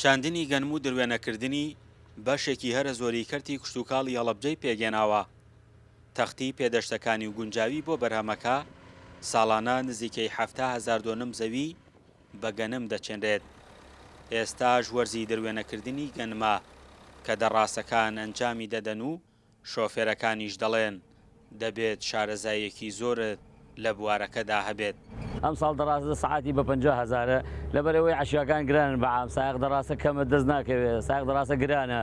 چاندنی گەنم و دروێنەکردنی بەشێکی هەرە زۆری کەرتی کشتوکاڵی هەڵەبجەی پێکهێناوە. تەختی پێدەشتەکانی و گونجاوی بۆ بەرهەمەکە، ساڵانە نزیکەی 70,000 دۆنم زەوی بە گەنم دەچێنرێت. ئێستاش وەرزی دروێنەکردنی گەنمە کە دەڕاسەکان ئەنجامی دەدەن و شۆفێرەکانیش دەڵێن، دەبێت شارەزاییەکی زۆرت لە بوارەکەدا هەبێت. ئەمساڵ دەڕاستە سەعاتی بە 50 هەزارە، لەبەرئەوەی عەشیاکان گرانن بە عام، سایەق دەڕاستە کەمە دەست ناکەوێت، سایەق دەڕاستە گرانە.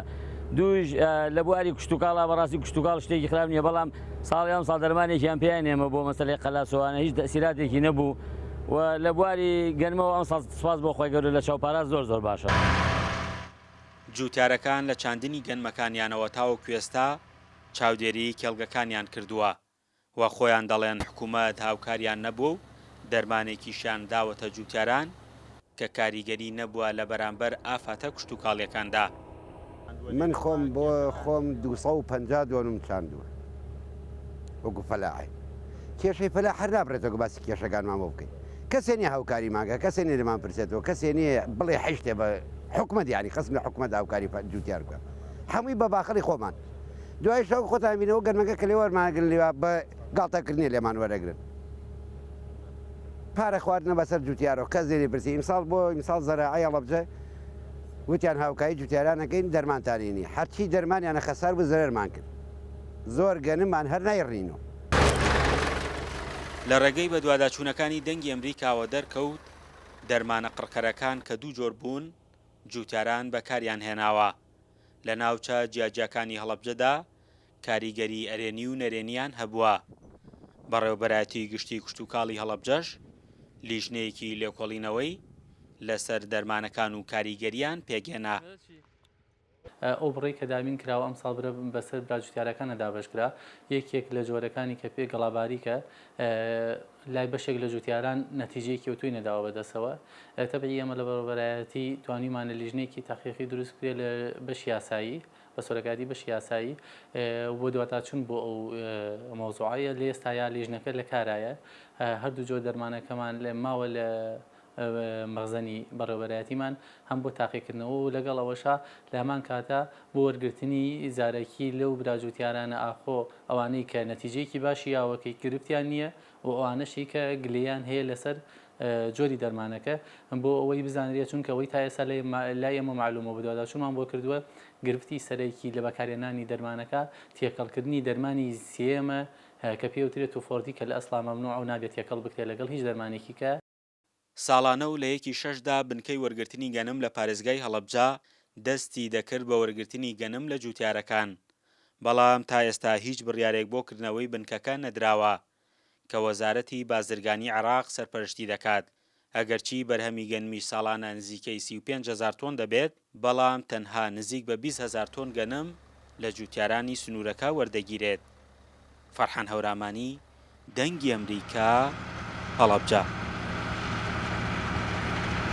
دووش لە بواری کشتوکاڵا بەڕاستی کشتوکاڵ شتێکی خراپ نییە، بەڵام ساڵی ئەمساڵ دەرمانێکیان پێیان ئێمە بۆ مەسەلەی قەلاسۆوانە هیچ تەئسیراتێکی نەبوو و لە بواری گەنمەوە ئەمساڵ سوپاس بۆ خوای گەورە لە چاوپاراست زۆر زۆر باشە. جووتیارەکان لە چاندنی گەنمەکانیانەوە تاوەکو ئێستا چاودێریی کێڵگەکانیان کردووە و خۆیان دەڵێن حکومەت هاوکاریان نەبووە و دەرمانێکیشیان داوەتە جووتیاران کە کاریگەری نەبووە لە بەرامبەر ئافاتە کشتوکاڵییەکاندا. من خۆم بۆ خۆم 250 دۆنم چاندووە وەکو فەلاحێک. کێشەی فەلاح هەر نابڕێتەوە کە باسی کێشەکانمان بۆ بکەین. کەسێ نییە هاوکاریمان کە، کەسێ نییە لێمان پرسێتەوە، کەسێ نییە بڵێ حیشتێ بە حکومەت یانی قەسم لە حکومەت هاوکاری جووتیار بکە. هەمووی بە باخەڵی خۆمان. دوایش ئەو خۆتان بینەوە گەنمەکە کە لێ وەرمانگرن لێوا بە گاڵتەکردنێ لێمان وەرەگرن. پارە خواردنە بەسەر جوتیارەوە کەس لێ پرسی ئیمساڵ بۆ ئیمساڵ زەراعەی هەڵەبجە وتیان هاوکاری جوتیاران ئەکەین دەرمانتانی نیە هەرچی دەرمانیانە خەسار بوو زەرەرمان کرد زۆر گەنممان هەر نایڕنینەوە. لە ڕێگەی بەدواداچوونەکانی دەنگی ئەمریکاوە دەرکەوت، دەرمانە قڕکەرەکان کە دوو جۆر بوون، جوتیاران بەکاریان هێناوە، لە ناوچە جیاجیاکانی هەڵەبجەدا کاریگەری ئەرێنی و نەرێنیان هەبووە. بەڕێوەبەرایەتی گشتی کشتوکاڵی هەڵەبجەش لیژنەیەکی لێکۆڵینەوەی لەسەر دەرمانەکان و کاریگەریان پێکهێنا. ئەو بڕەی کە دابین کراوە ئەمساڵ برە بەسەر برا جوتیارەکانە دابەش کرا، یەکێک لە جۆرەکانی کە پێ گەڵاباریکە لای بەشێک لە جوتیاران نەتیجەیەکی ئەوتۆی نەداوە بەدەستەوە. تەبعی ئێمە لە بەڕێوەبەرایەتی توانیومانە لیژنەیەکی تەحقیقی دروست بکرێت لە بەشی یاسایی بە سەرۆکایەتی بەشی یاسایی و بەدواداچوون بۆ ئەو مەوزوعە لە ئێستایا لیژنەکە لە کارایە هەردوو جۆر دەرمانەکەمان ماوە لە مەخزەنی بەڕێوەبەرایەتیمان هەم بۆ تاقیکردنەوە و لەگەڵ ئەوەشا لە هەمان کاتا بۆ وەرگرتنی زارەکی لەو برا جوتیارانە ئاخۆ ئەوانەی کە نەتیجەیەکی باشی یاوەکەی گرفتیان نییە و ئەوانەشی کە گلەیان هەیە لەسەر جۆری دەرمانەکە بۆ ئەوەی بزانرێت چونکە ئەوەی تا ئێستا لای ئێمە مەعلومە بەدواداچوونمان بۆ کردووە گرفتی سەرەکی لە بەکارهێنانی دەرمانەکە تێکەڵکردنی دەرمانی سێیەمە کە پێی وترێت توفۆردی کە لە ئەسڵا مەمنوعە و نابێت تێکەڵ بکرێت لەگەڵ هیچ دەرمانێکی کە. ساڵانە و لە یەکی شەشدا بنکەی وەرگرتنی گەنم لە پارێزگای هەڵەبجە دەستی دەکرد بە وەرگرتنی گەنم لە جوتیارەکان، بەڵام تا ئێستا هیچ بڕیارێک بۆ کردنەوەی بنکەکە نەدراوە کە وەزارەتی بازرگانی عێراق سەرپەرشتی دەکات، ئەگەرچی بەرهەمی گەنمیش ساڵانە نزیکەی 35,000 تۆن دەبێت، بەڵام تەنها نزیک بە 20,000 تۆن گەنم لە جوتیارانی سنوورەکە وەردەگیرێت. فەرحان هەورامانی، دەنگی ئەمریکا، هەڵەبجە.